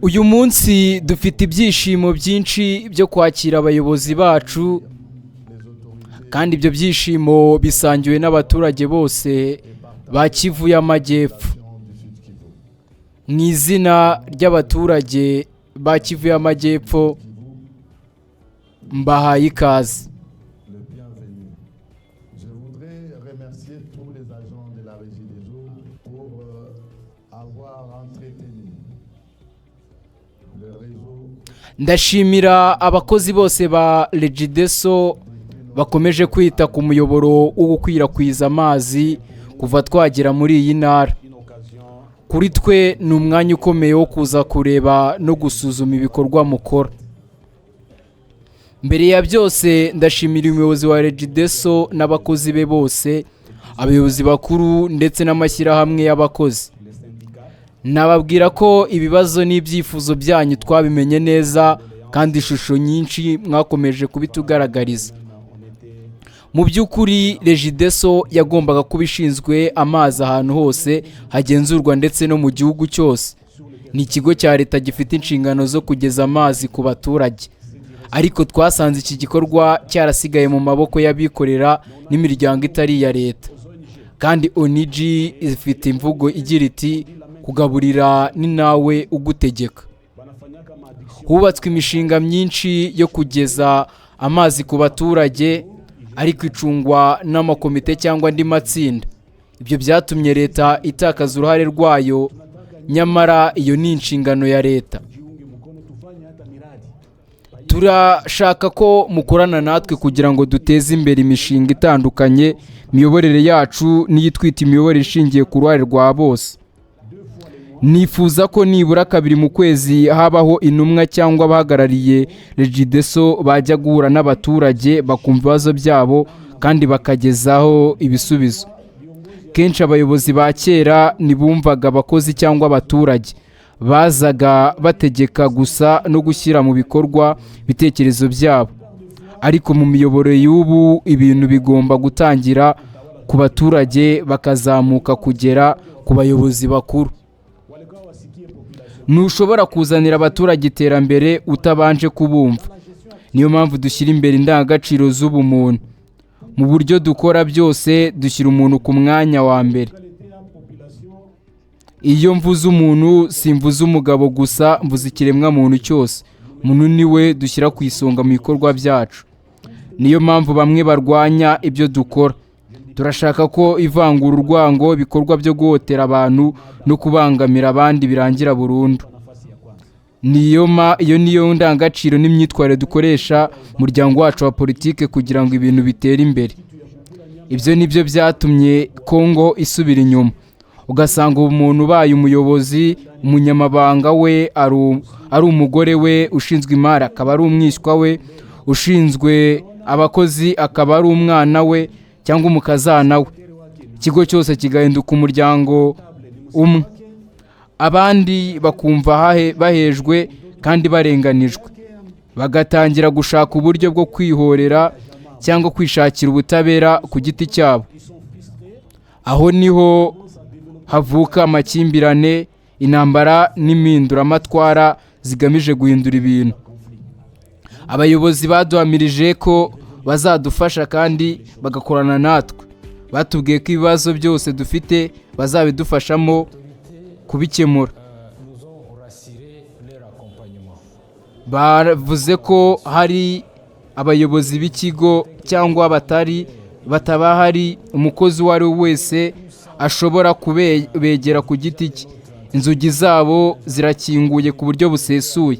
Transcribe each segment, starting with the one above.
Uyu munsi dufite ibyishimo byinshi byo kwakira abayobozi bacu, kandi ibyo byishimo bisangiwe n'abaturage bose ba Kivu y'Amajyepfo. Mu izina ry'abaturage ba Kivu y'Amajyepfo, mbahaye ikaze. Le bienvenu. Je voudrais remercier tous les agents de la Régie des eaux pour avoir entretenu le réseau. Ndashimira abakozi bose ba Regideso bakomeje kwita ku muyoboro wo gukwirakwiza amazi kuva twagera muri iyi ntara. Kuri twe ni umwanya ukomeye wo kuza kureba no gusuzuma ibikorwa mukora. Mbere ya byose, ndashimira umuyobozi wa Regideso n'abakozi be bose, abayobozi bakuru ndetse n'amashyirahamwe y'abakozi. Nababwira ko ibibazo n'ibyifuzo byanyu twabimenye neza, kandi ishusho nyinshi mwakomeje kubitugaragariza. Mu by'ukuri, Regideso yagombaga kuba ishinzwe amazi ahantu hose hagenzurwa ndetse no mu gihugu cyose. Ni ikigo cya leta gifite inshingano zo kugeza amazi ku baturage, ariko twasanze iki gikorwa cyarasigaye mu maboko y'abikorera n'imiryango itari iya leta. Kandi ONG ifite imvugo igira iti: "Kugaburira ni nawe ugutegeka." Hubatswe imishinga myinshi yo kugeza amazi ku baturage, ariko icungwa n'amakomite cyangwa andi matsinda. Ibyo byatumye leta itakaza uruhare rwayo, nyamara iyo ni inshingano ya leta. Turashaka ko mukorana natwe kugira ngo duteze imbere imishinga itandukanye. Imiyoborere yacu niyo itwita imiyoborere ishingiye ku ruhare rwa bose. Nifuza ko nibura kabiri mu kwezi habaho intumwa cyangwa abahagarariye Regideso bajya guhura n'abaturage, bakumva ibibazo byabo kandi bakagezaho ibisubizo. Kenshi abayobozi ba kera ntibumvaga abakozi cyangwa abaturage, bazaga bategeka gusa no gushyira mu bikorwa ibitekerezo byabo. Ariko mu miyoborere y'ubu, ibintu bigomba gutangira ku baturage bakazamuka kugera ku bayobozi bakuru. Ntushobora kuzanira abaturage iterambere utabanje kubumva. Niyo mpamvu dushyira imbere indangagaciro z'ubumuntu. Mu buryo dukora byose, dushyira umuntu ku mwanya wa mbere. Iyo mvuze umuntu, simvuze umugabo gusa, mvuze ikiremwamuntu cyose. Umuntu ni we dushyira ku isonga mu bikorwa byacu. Niyo mpamvu bamwe barwanya ibyo dukora. Turashaka ko ivangura, urwango, ibikorwa byo guhohotera abantu no kubangamira abandi birangira burundu. Niyo ma iyo niyo ndangagaciro n'imyitwarire dukoresha umuryango wacu wa politike kugira ngo ibintu bitere imbere. Ibyo nibyo byatumye Kongo isubira inyuma, ugasanga umuntu ubaye umuyobozi, umunyamabanga we ari umugore we, ushinzwe imari akaba ari umwishywa we, ushinzwe abakozi akaba ari umwana we cyangwa umukazana we, ikigo cyose kigahinduka umuryango umwe, abandi bakumva bahejwe kandi barenganijwe, bagatangira gushaka uburyo bwo kwihorera cyangwa kwishakira ubutabera ku giti cyabo. Aho niho havuka amakimbirane, intambara n'impinduramatwara zigamije guhindura ibintu. Abayobozi baduhamirije ko bazadufasha kandi bagakorana natwe. Batubwiye ko ibibazo byose dufite bazabidufashamo kubikemura. Nous ont rassuré leur accompagnement. Bavuze ko hari abayobozi b'ikigo cyangwa batari bataba hari, umukozi uwo ari we wese ashobora kubegera ku giti cye. Inzugi zabo zirakinguye ku buryo busesuye,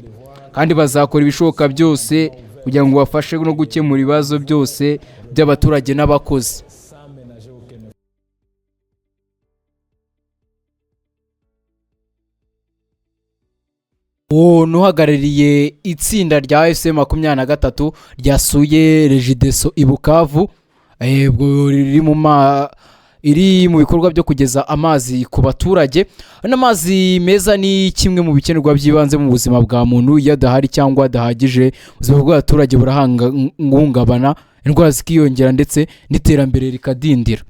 kandi bazakora ibishoboka byose kugira ngo bafashe no gukemura ibibazo byose by'abaturage n'abakozi. Sans ménager aucun Uwo ni uhagarariye itsinda rya AFC 23 ryasuye Regideso i Bukavu, ubwo riri mu ma iri mu bikorwa byo kugeza amazi ku baturage. N'amazi meza ni kimwe mu bikenerwa by'ibanze mu buzima bwa muntu. Iyo adahari cyangwa adahagije, ubuzima bw'abaturage burahungabana, indwara zikiyongera ndetse n'iterambere rikadindira.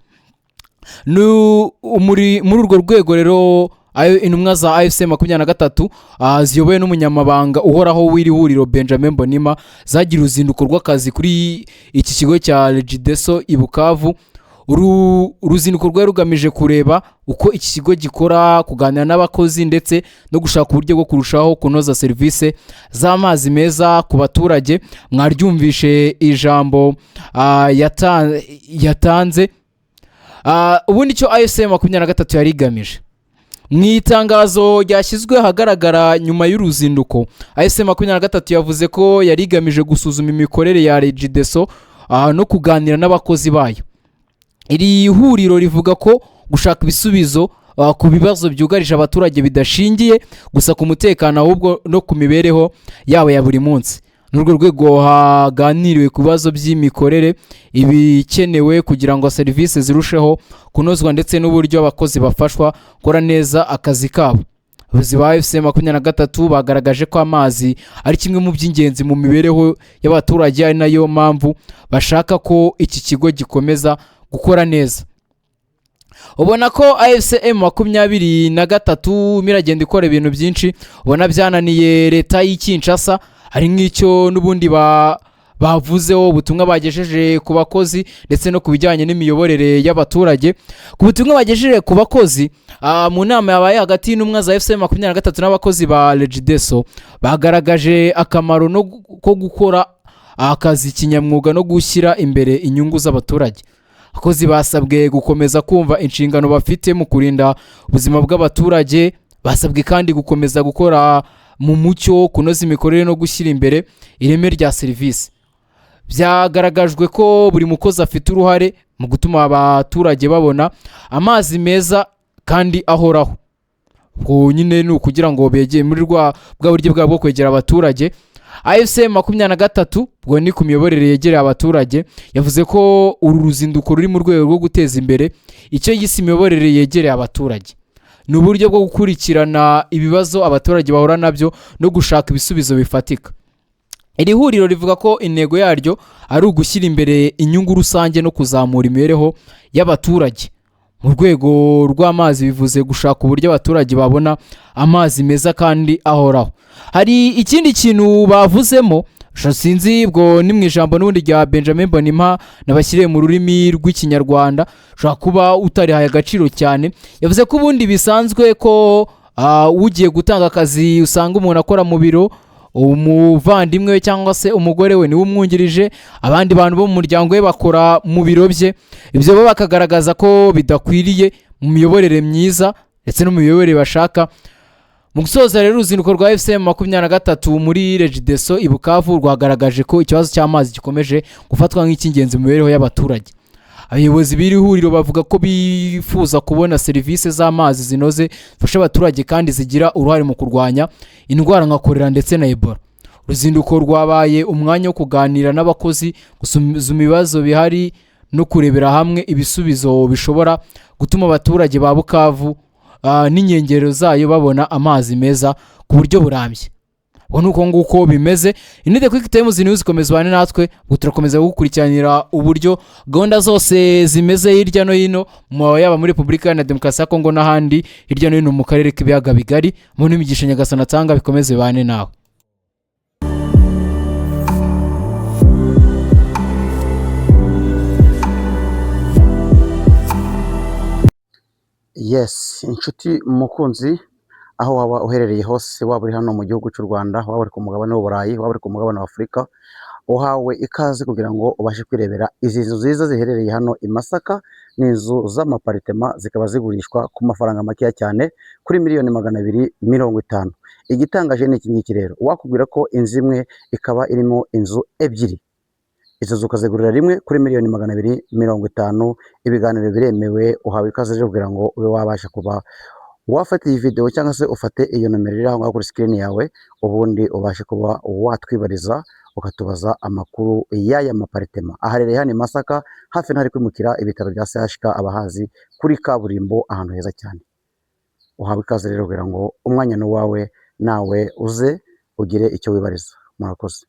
Muri urwo rwego rero, Ayo intumwa za AFC 23 ziyobowe n'umunyamabanga uhoraho w'iri huriro Benjamin Mbonimpa zagira uruzinduko rw'akazi kuri iki kigo cya Regideso i Bukavu. Uru uruzinduko rwari rugamije kureba uko iki kigo gikora, kuganira n'abakozi ndetse no gushaka uburyo bwo kurushaho kunoza serivisi z'amazi meza ku baturage. Mwaryumvishe ijambo yatanze. Ubundi icyo AFC 23 yari igamije mu itangazo ryashyizwe ahagaragara nyuma y'uruzinduko, AFC 23 yavuze ko yari igamije gusuzuma imikorere ya Regideso no kuganira n'abakozi bayo. Iri huriro rivuga ko gushaka ibisubizo ku bibazo byugarije abaturage bidashingiye gusa ku mutekano, ahubwo no ku mibereho yabo ya buri munsi. Muri urwo rwego haganiriwe ku bibazo by'imikorere, ibikenewe kugira ngo serivisi zirusheho kunozwa ndetse n'uburyo abakozi bafashwa gukora neza akazi kabo. Abayobozi ba AFC 23 bagaragaje ko amazi ari kimwe mu by'ingenzi mu mibereho y'abaturage, ari nayo mpamvu bashaka ko iki kigo gikomeza gukora neza. Ubona ko AFC M 23 iragenda ikora ibintu byinshi ubona byananiye leta y'i Kinshasa. Hari nk'icyo n'ubundi bavuzeho, ubutumwa bagejeje ku bakozi ndetse no ku bijyanye n'imiyoborere y'abaturage. Ku butumwa bagejeje ku bakozi, mu nama yabaye hagati y'intumwa za AFC 23 n'abakozi ba Regideso, bagaragaje akamaro ko gukora akazi kinyamwuga no gushyira imbere inyungu z'abaturage. Abakozi basabwe gukomeza kumva inshingano bafite mu kurinda ubuzima bw'abaturage. Basabwe kandi gukomeza gukora mu mucyo, kunoza imikorere no gushyira imbere ireme rya serivisi. Byagaragajwe ko buri mukozi afite uruhare mu gutuma abaturage babona amazi meza kandi ahoraho. Ubwo nyine ni ukugira ngo begere muri rwa bwa buryo bwabo bwo kwegera abaturage. AFC 23, ubwo ni ku miyoborere yegereye abaturage, yavuze ko uru ruzinduko ruri mu rwego rwo guteza imbere icyo yise imiyoborere yegereye abaturage. Ni uburyo bwo gukurikirana ibibazo abaturage bahura nabyo no gushaka ibisubizo bifatika. Iri huriro rivuga ko intego yaryo ari ugushyira imbere inyungu rusange no kuzamura imibereho y'abaturage. Mu rwego rw'amazi, bivuze gushaka uburyo abaturage babona amazi meza kandi ahoraho. Hari ikindi kintu bavuzemo, sinzi, ubwo ni mu ijambo n'ubundi rya Benjamin Mbonimpa nabashyiriye mu rurimi rw'Ikinyarwanda, ushobora kuba utarihaye agaciro cyane. Yavuze ko ubundi bisanzwe ko ugiye gutanga akazi usanga umuntu akora mu biro, umuvandimwe we cyangwa se umugore we niwe umwungirije, abandi bantu bo mu muryango we bakora mu biro bye. Ibyo bo bakagaragaza ko bidakwiriye mu miyoborere myiza ndetse no mu miyoborere bashaka. Mu gusoza rero, uruzinduko rwa AFC 23 muri Regideso i Bukavu rwagaragaje ko ikibazo cy'amazi gikomeje gufatwa nk'icy'ingenzi mu mibereho y'abaturage. Abayobozi b'iri huriro bavuga ko bifuza kubona serivisi z'amazi zinoze, zifasha abaturage kandi zigira uruhare mu kurwanya indwara nka korera ndetse na Ebola. Uruzinduko rwabaye umwanya wo kuganira n'abakozi, gusuzuma ibibazo bihari no kurebera hamwe ibisubizo bishobora gutuma abaturage ba Bukavu n'inkengero zayo babona amazi meza ku buryo burambye. Ubwo ni uko nguko bimeze. Ini The Quick Times News, ikomeza ubane natwe, ubwo turakomeza gukurikiranira uburyo gahunda zose zimeze hirya no hino, yaba muri Repubulika Iharanira Demokarasi ya Kongo n'ahandi hirya no hino mu karere k'Ibiyaga Bigari. Mu n'imigisha Nyagasani atanga bikomeze bane nawe. Yes, inshuti mukunzi, aho waba uherereye hose, waba uri hano mu gihugu cy'u Rwanda, waba uri ku mugabane w'Uburayi, waba uri ku mugabane wa Afurika, uhawe ikaze kugira ngo ubashe kwirebera izi nzu nziza ziherereye hano i Masaka. Ni inzu z'amaparitema, zikaba zigurishwa ku mafaranga makeya cyane, kuri 250,000,000. Igitangaje ni iki ngiki rero, uwakubwira ko inzu imwe ikaba irimo inzu ebyiri, izo nzu ukazigurira rimwe kuri 250,000,000. Ibiganiro biremewe. Uhawe ikaze rero kugira ngo ube wabasha kuba wafata iyi video cyangwa se ufate iyo nomero iri aho ngaho kuri screen yawe, ubundi ubashe kuba watwibariza, ukatubaza amakuru y'aya maparitema aharereye hano i Masaka, hafi n'ahari kwimukira ibitaro bya CHK, abahazi, kuri kaburimbo, ahantu heza cyane. Uhawe ikaze rero kugira ngo umwanya ni uwawe, nawe uze ugire icyo wibariza. Murakoze.